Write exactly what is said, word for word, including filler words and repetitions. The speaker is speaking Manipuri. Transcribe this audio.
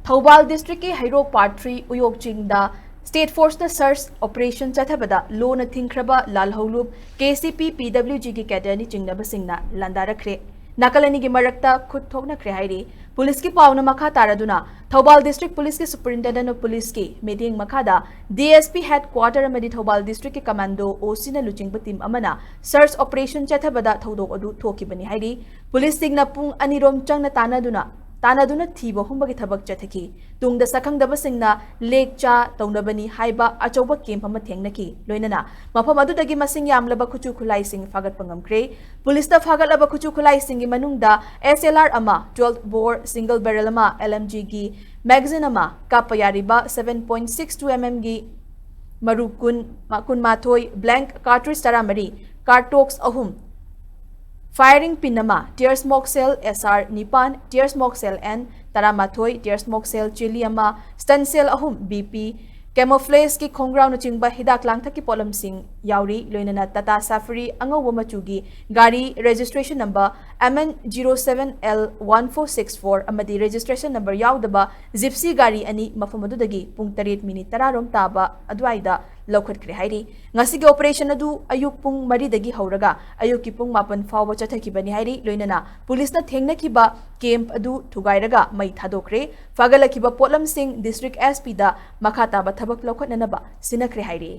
ꯊꯧꯕꯥꯜ ꯗꯤꯁꯇ꯭ꯔꯤꯛꯀꯤ ꯍꯩꯔꯣꯛ ꯄꯥꯔꯠ ꯊ꯭ꯔꯤ ꯎꯌꯣꯛ ꯆꯤꯡꯗ ꯁ꯭ꯇꯦꯠ ꯐꯣꯔꯁꯅ ꯁꯔꯆ ꯑꯣꯄꯔꯦꯁꯟ ꯆꯠꯊꯕꯗ ꯂꯣꯟꯅ ꯊꯤꯡꯈ꯭ꯔꯕ ꯂꯥꯜꯍꯧꯂꯨꯞ ꯀꯦ ꯁꯤ ꯄꯤ ꯄꯤ ꯗꯕ꯭ꯂꯤꯎ ꯖꯤꯒꯤ ꯀꯦꯗꯔꯅꯤ ꯆꯤꯡꯅꯕꯁꯤꯡꯅ ꯂꯥꯟꯗꯥꯔꯛꯈ꯭ꯔꯦ꯫ ꯅꯥꯀꯜ ꯑꯅꯤꯒꯤ ꯃꯔꯛꯇ ꯈꯨꯠ ꯊꯣꯛꯅꯈ꯭ꯔꯦ ꯍꯥꯏꯔꯤ꯫ ꯄꯨꯂꯤꯁꯀꯤ ꯄꯥꯎꯅ ꯃꯈꯥ ꯇꯥꯔꯗꯨꯅ, ꯊꯧꯕꯥꯜ ꯗꯤꯁꯇ꯭ꯔꯤꯛ ꯄꯨꯂꯤꯁꯀꯤ ꯁꯨꯄꯔꯤꯟꯇꯦꯟꯗꯦꯟꯠ ꯑꯣꯐ ꯄꯨꯂꯤꯁꯀꯤ ꯃꯤꯠꯌꯦꯡ ꯃꯈꯥꯗ D S P head quarter ꯑꯃꯗꯤ ꯊꯧꯕꯥꯜ ꯗꯤꯁꯇ꯭ꯔꯤꯛꯀꯤ ꯀꯃꯥꯟꯗꯣ ꯑꯣ ꯁꯤꯅ ꯂꯨꯆꯤꯡꯕ ꯇꯤꯝ ꯑꯃꯅ ꯁꯔꯆ ꯑꯣꯄꯔꯦꯁꯟ ꯆꯠꯊꯕꯗ ꯊꯧꯗꯣꯛ ꯑꯗꯨ ꯊꯣꯛꯈꯤꯕꯅꯤ ꯍꯥꯏꯔꯤ꯫ ꯄꯨꯂꯤꯁꯁꯤꯡꯅ ꯄꯨꯡ ꯑꯅꯤꯔꯣꯝ ꯆꯪꯅ ꯇꯥꯟꯅꯗꯨꯅ, ꯇꯥꯟꯅꯗꯨꯅ ꯊꯤꯕ ꯍꯨꯝꯕꯒꯤ ꯊꯕꯛ ꯆꯠꯊꯈꯤ꯫ ꯇꯨꯡꯗ ꯁꯛꯈꯪꯗꯕꯁꯤꯡꯅ ꯂꯦꯛ ꯆꯥ ꯇꯧꯅꯕꯅꯤ ꯍꯥꯏꯕ ꯑꯆꯧꯕ ꯀꯦꯝꯞ ꯑꯃ ꯊꯦꯡꯅꯈꯤ꯫ ꯂꯣꯏꯅꯅ ꯃꯐꯝ ꯑꯗꯨꯗꯒꯤ ꯃꯁꯤꯡ ꯌꯥꯝꯂꯕ ꯈꯨꯠꯁꯨ ꯈꯨꯠꯂꯥꯏꯁꯤꯡ ꯐꯥꯒꯠꯄ ꯉꯝꯈ꯭ꯔꯦ꯫ ꯄꯨꯂꯤꯁꯇ ꯐꯥꯒꯠꯂꯕ ꯈꯨꯠꯁꯨ ꯈꯨꯠꯂꯥꯏꯁꯤꯡꯒꯤ ꯃꯅꯨꯡꯗ ꯑꯦꯁ ꯑꯦꯜ ꯑꯥꯔ ꯑꯃ, ꯇ꯭ꯋꯦꯜꯐ ꯕꯣꯔ ꯁꯤꯡꯒꯜ ꯕꯦꯔꯦꯜ ꯑꯃ, ꯑꯦꯜ ꯑꯦꯝ ꯖꯤꯒꯤ ꯃꯦꯒꯥꯖꯤꯟ ꯑꯃ, ꯀꯥꯞꯄ ꯌꯥꯔꯤꯕ seven point six two M ꯑꯦꯝꯒꯤ ꯃꯔꯨ ꯀꯨꯟ, ꯀꯨꯟꯃꯥꯊꯣꯏ, ꯕ꯭ꯂꯦꯡꯛ ꯀꯥꯔꯇ꯭ꯔꯤꯖ ꯇꯔꯥꯃꯔꯤ, ꯀꯥꯔꯇꯣꯛꯁ ꯑꯍꯨꯝ, ꯐꯥꯌꯔꯤꯡ ꯄꯤꯟ ꯑꯃ, ꯇꯤꯌꯔ ꯁ꯭ꯃꯣꯛ ꯁꯦꯜ ꯑꯦꯁ ꯑꯥꯔ ꯅꯤꯄꯥꯟ, ꯇꯤꯌꯔ ꯁ꯭ꯃꯣꯛ ꯁꯦꯜ ꯑꯦꯟ ꯇꯔꯥꯃꯥꯊꯣꯏ, ꯇꯤꯌꯔ ꯁ꯭ꯃꯣꯛ ꯁꯦꯜ ꯆꯤꯂꯤ ꯑꯃ, ꯁ꯭ꯇꯟ ꯁꯦꯜ ꯑꯍꯨꯝ, ꯕꯤ ꯄꯤ, ꯀꯦꯃꯣꯐ꯭ꯂꯦꯖꯀꯤ ꯈꯣꯡꯒ꯭ꯔꯥꯎꯅꯆꯤꯡꯕ ꯍꯤꯗꯥꯛ ꯂꯥꯡꯊꯛꯀꯤ ꯄꯣꯠꯂꯝꯁꯤꯡ ꯌꯥꯎꯔꯤ꯫ ꯂꯣꯏꯅꯅ ꯇꯥꯇꯥ ꯁꯥꯐꯔꯤ ꯑꯉꯧꯕ ꯃꯆꯨꯒꯤ ꯒꯥꯔꯤ registration number M N zero seven L one four six four ꯑꯃꯗꯤ ꯔꯦꯖꯤꯁꯇ꯭ꯔꯦꯁꯟ ꯅꯝꯕꯔ ꯌꯥꯎꯗꯕ ꯖꯤꯞꯁꯤ ꯒꯥꯔꯤ ꯑꯅꯤ ꯃꯐꯝ ꯑꯗꯨꯗꯒꯤ ꯄꯨꯡ ꯇꯔꯦꯠ ꯃꯤꯅꯤꯠ ꯇꯔꯥ ꯔꯣꯝ ꯇꯥꯕ ꯑꯗꯨꯋꯥꯏꯗ ꯂꯧꯈꯠꯈ꯭ꯔꯦ ꯍꯥꯏꯔꯤ꯫ ꯉꯁꯤꯒꯤ ꯑꯣꯄꯔꯦꯁꯟ ꯑꯗꯨ ꯑꯌꯨꯛ ꯄꯨꯡ ꯃꯔꯤꯗꯒꯤ ꯍꯧꯔꯒ ꯑꯌꯨꯛꯀꯤ ꯄꯨꯡ ꯃꯥꯄꯟ ꯐꯥꯎꯕ ꯆꯠꯊꯈꯤꯕꯅꯤ ꯍꯥꯏꯔꯤ꯫ ꯂꯣꯏꯅꯅ ꯄꯨꯂꯤꯁꯅ ꯊꯦꯡꯅꯈꯤꯕ ꯀꯦꯝꯞ ꯑꯗꯨ ꯊꯨꯒꯥꯏꯔꯒ ꯃꯩ ꯊꯥꯗꯣꯛꯈ꯭ꯔꯦ꯫ ꯐꯥꯒꯠꯂꯛꯈꯤꯕ ꯄꯣꯠꯂꯝꯁꯤꯡ ꯗꯤꯁꯇ꯭ꯔꯤꯛ ꯑꯦꯁ ꯄꯤꯗ ꯃꯈꯥ ꯇꯥꯕ ꯊꯕꯛ ꯂꯧꯈꯠꯅꯅꯕ ꯁꯤꯟꯅꯈ꯭ꯔꯦ ꯍꯥꯏꯔꯤ꯫